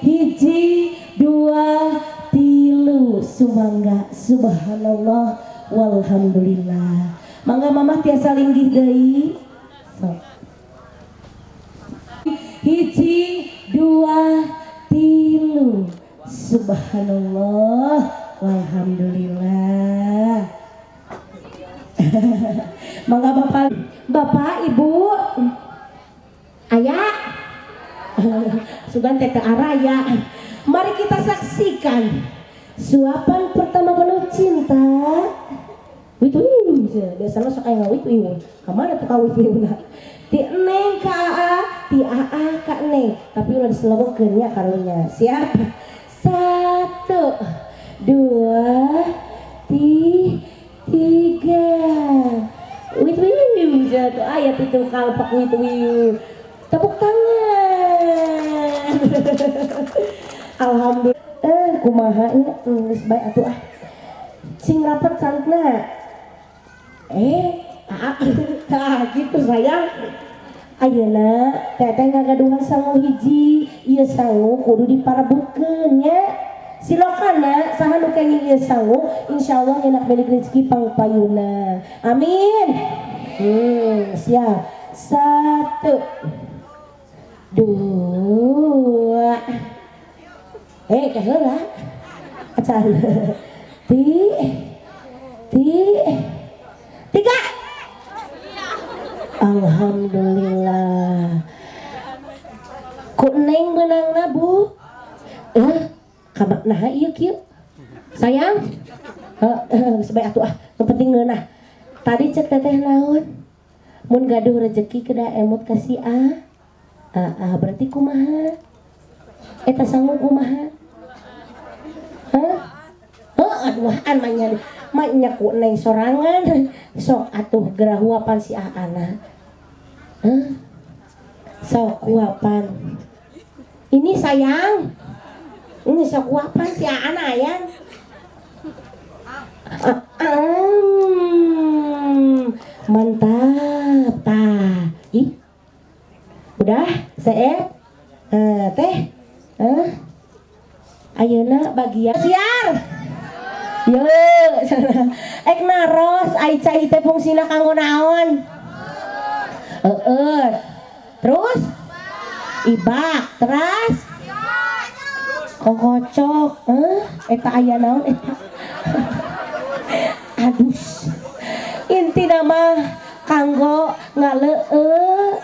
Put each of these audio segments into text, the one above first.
Hiji, dua, tilu. Sumangga. Subhanallah walhamdulillah. Mangga Mamah tiasa linggih deui. Sok. Hiji, dua, tilu. Subhanallah walhamdulillah. Mangga Bapak, Bapak, Ibu, ayah, sugan tete araya. Mari kita saksikan suapan pertama penuh cinta. Wit wiu, biasanya sok aya ngawit wiu. Kamana tuh kawit wiu na? Ti Neng ka Aa, ti Aa ka Neng. Tapi ulah diselewengkeun nya karunya. Siap? Satu, dua, tiga. Wit wiu, jatuh ayat itu kalpak wit wiu. Tepuk tangan. Alhamdulillah. Kumaha nya, geus bae atuh ah. Sing rapet calikna. Ah, gitu sayang. Ayeuna teteh ngagaduhan sangu hiji, ieu sangu kudu diparebutkeun nya. Silokana saha nu kenging ieu sangu, insyaallah nyenak milik rezeki pangpayuna. Amin. Siap. Satu, dua, keheula. Acan. Ti, ti, tiga. Alhamdulillah. Ku Neng menangna, Bu? Kabar nah ieu kieu. Sayang? Heeh, geus bae atuh ah, nu penting ngeunah. Tadi cek teteh naon? Mun gaduh rezeki kedah emut ka si A. Ah, berarti kumaha? Eta sangu kumaha? Hah? Heuh, aduhan mah nya mah nya ku Neng sorangan. Sok atuh gerah huapan si Aana. Hah? Sok huapan. Ini sayang. Ini sok huapan si Aana ayang. Ah, mantap tah. Ih. Udah, seet. Teh. Ayeuna bagian siar. Yo, ek naros ai cai teh fungsina kanggo naon? Heeh. Terus ibak, teras kokocok, eta aya naon eta? Adus. Intina mah kanggo ngaleueut.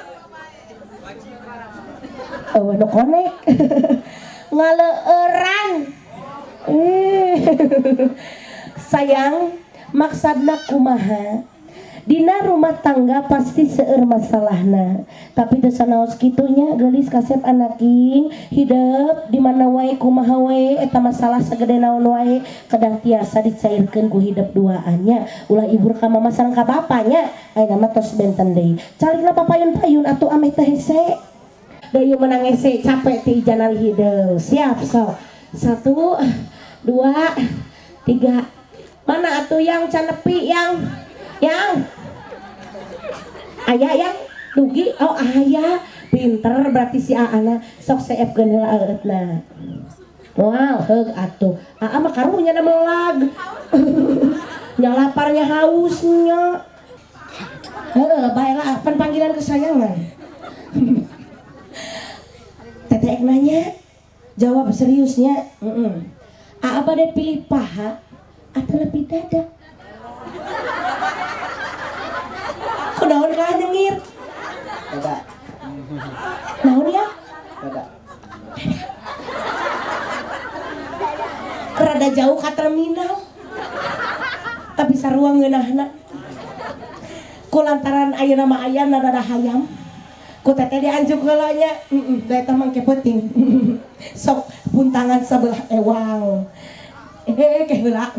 Oh, nu konek. Ngaleueuran. Sayang, maksudna kumaha? Dina rumah tangga pasti seueur masalahna. Tapi teu sanaos kitu nya geulis kasep anaking hidup di mana wae kumaha wae eta masalah sagede naon wae kedah tiasa dicairkeun ku hidup duaannya. Ulah ibur ka mama sareng ka bapanya. Ayeuna mah tos benten deui. Calikna papayun-payun atuh ameh teh hese. Da ieu menang hese capek ti ijanal hideung. Siap sok. Satu, dua, tiga. Mana atuh yang canepi yang ayah yang dugi, oh ayah pinter berarti si Aana sok seepkeun heula aeutna. Wow, heug atuh. Aa mah karunya na melag. Nya laparnya hausnya. Heeh, bae lah pan panggilan kesayangan. Teteh ek nanya, jawab seriusnya. Heeh. Aa bade pilih paha atau lebih dada? Kunaon kalah nyengir? Dada. Naon ya? Dada. Rada jauh ka terminal. Tapi sarua ngeunahna. Ku lantaran ayeuna mah aya rada hayam. Ku teteh dianjuk heula nya. Heeh, da eta mah ke peuting. Sok puntangan sabelah ewang. Ke heula.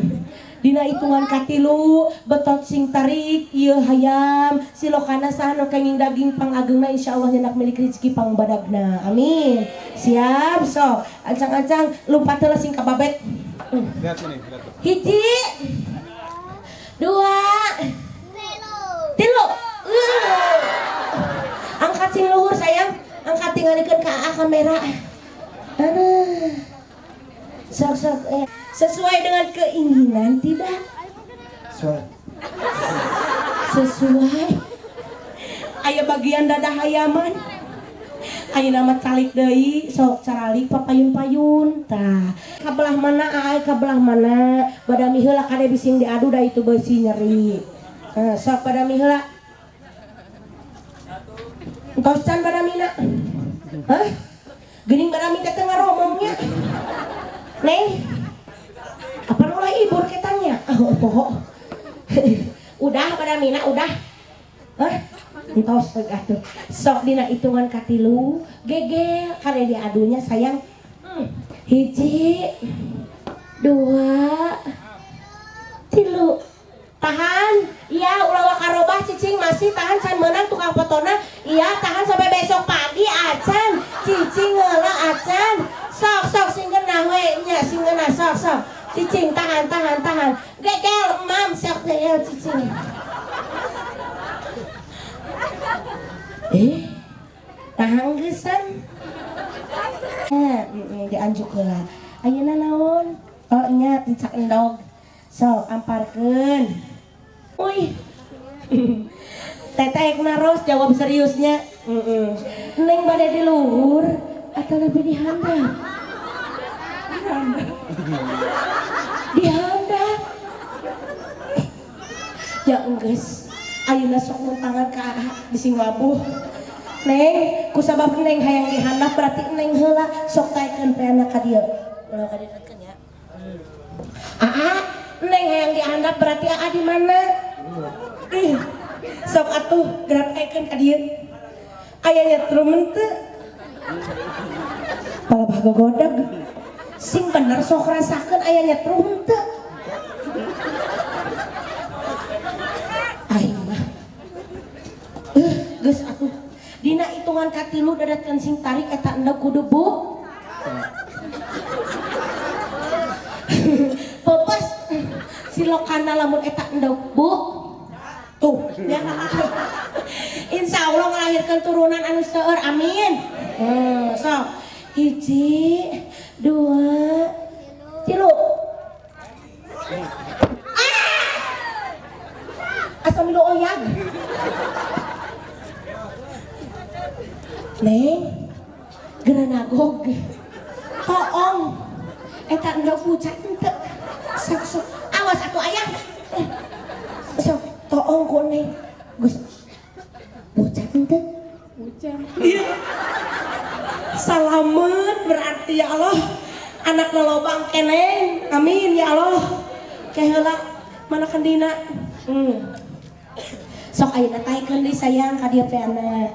Dina hitungan katilu betot sing tarik ieu hayam silokana saha nu kenging daging pangagengna insyaallah nyenak milik rezeki pangbadagna. Amin. Siap sok. Ancang-ancang lumpat heula sing kababet. Lihat sini, lihat. Hiji, dua, tilu. Angkat sing luhur sayang. Angkat tingalikeun ka AA kamera. Aduh. Sok sok sesuai dengan keinginan tidak? Sesuai. Sesuai. Aya bagian dada hayaman. Ayeuna mah calik deui, sok caralik papayun-payun. Tah, kabelah mana ai kabelah mana? Badami heula kade bising diadu da itu beusi nyeri. Nah, sok badami heula. Entos can badamina. Hah? Geuning badami teh teu ngaromongnya. Neng. Apa ulah ibur ketanya? Oh, poho. Udah badamina udah. Hah? Entos atuh. Sok dina hitungan katilu, gegel kade diadunya sayang. Hiji, dua, tilu. Tahan. Iya, ulah wakarobah cicing masih tahan can meunang tukang fotona. Iya, tahan sampai besok pagi acan. Cicing heula acan. Sok sok sing geunah we nya, sing geunah sok sok. Cicing tahan tahan tahan. Gegel mam sok gegel cicing. Tahan geusan. Dianjuk heula. Ayeuna naon? Oh nya tincak endog. Sok amparkeun. Uy. Teteh naros jawab seriusnya. Neng bade di luhur atau lebih di handap? Di handap. Ya enggeus. Ayeuna sok muntangan ka bising labuh. Neng, kusabab neng hayang di handap berarti neng heula sok taekeun peana ka dieu. Ulah ka dieu ya. Aa, neng hayang di handap berarti aa di mana? Ih, sok atuh gerak taekeun ka dieu. Aya nyetrum teu? Palebah gogodeg. Sing bener sok rasakeun aya nyetrum teu? Aing mah. Geus atuh. Dina hitungan katilu dadatkeun sing tarik eta endog kudu bu. Pepes silokana lamun eta endog bu. Tuh ya. Insya Allah ngelahirkan turunan anu seueur, amin. Sok hiji, dua, tilu. Ah! Asa milu oyag. Neng, geranagog, toong, eta endog pucat henteu. Sok sok, awas atuh ayang. Sok toong ku neng, geus pucat henteu. Pucat. Iya. Salamet berarti ya Allah, anak lolobang keneng, amin ya Allah. Keheula mana kendina. Sok ayeuna taekeun deui sayang ka dieu peana.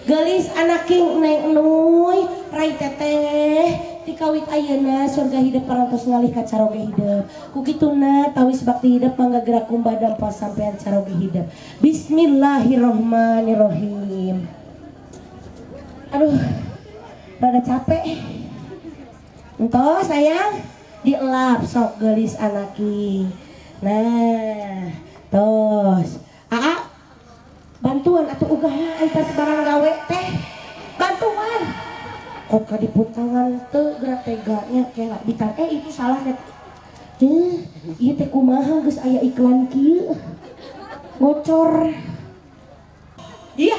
Geulis anak king neng nuy rai teteh tikawit ayeuna surga hidup parantos ngalih ka caroge hidup. Ku kituna tawis bakti hidup mangga gerak kumbah dampal sampean caroge hidup. Bismillahirrahmanirrahim. Aduh, rada capek. Entos sayang dielap sok geulis anaki. Nah, tos. Aa, bantuan atau ugahna ai pas barang gawe teh. Bantuan. Kok ka dipuntangan teu gerak teganya kayak bitar itu salah teh. Ieu teh kumaha geus aya iklan kieu. Ngocor. Iya,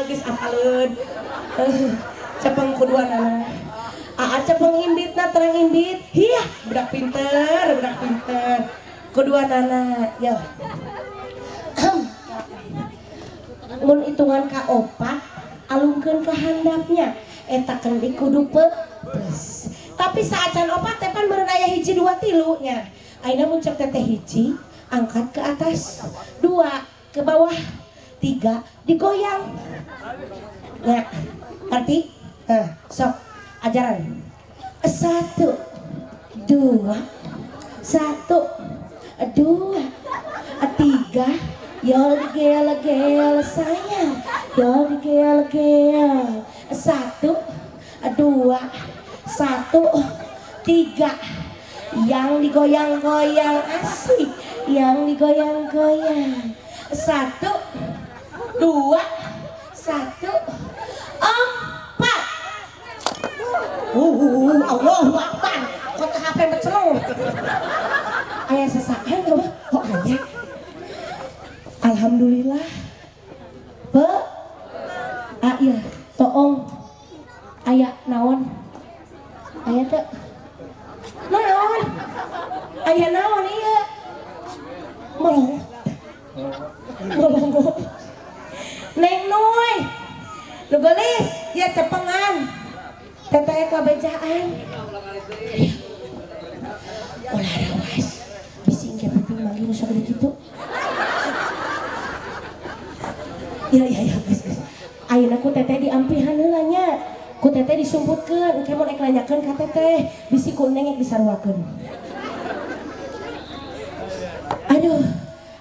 geus apaleun. Cepeng kuduanana. Aa cepeng imbitna terang imbit. Hiya, budak pinter, budak pinter. Kuduanana, yo. Mun hitungan ka opat alungkeun ka handapnya eta kendi kudu peus. Tapi saacan opat teh pan meureun aya hiji dua tilu nya. Ayeuna mun cek teteh hiji angkat ke atas, dua ke bawah, tiga digoyang. Nya, ngerti? Nah, sok ajaran. 1 2 1 2 3. Yo gel gel sayang, yo gel gel. 1 2 1 3. Yang digoyang-goyang asik, yang digoyang-goyang. 1 2 1 4. Allahu Akbar. Kok teh HP mecelung. Aya sesaan apa? Oh, aya. Alhamdulillah. Pe. Ah iya, toong. Aya naon? Aya teu? Naon? Aya naon iya? Melongot. Melongot. Neng Noy. Nu geulis, ya cepengan. Teteh kabejaan. Ulah rawas. Bisi engke penting manggih nu sagede kitu. Ya ya ya, geus geus. Ayeuna ku teteh diampihan heula nya. Ku teteh disumputkeun, engke mun ek nanyakeun ka teteh, bisi ku neng ek disaruakeun. Aduh.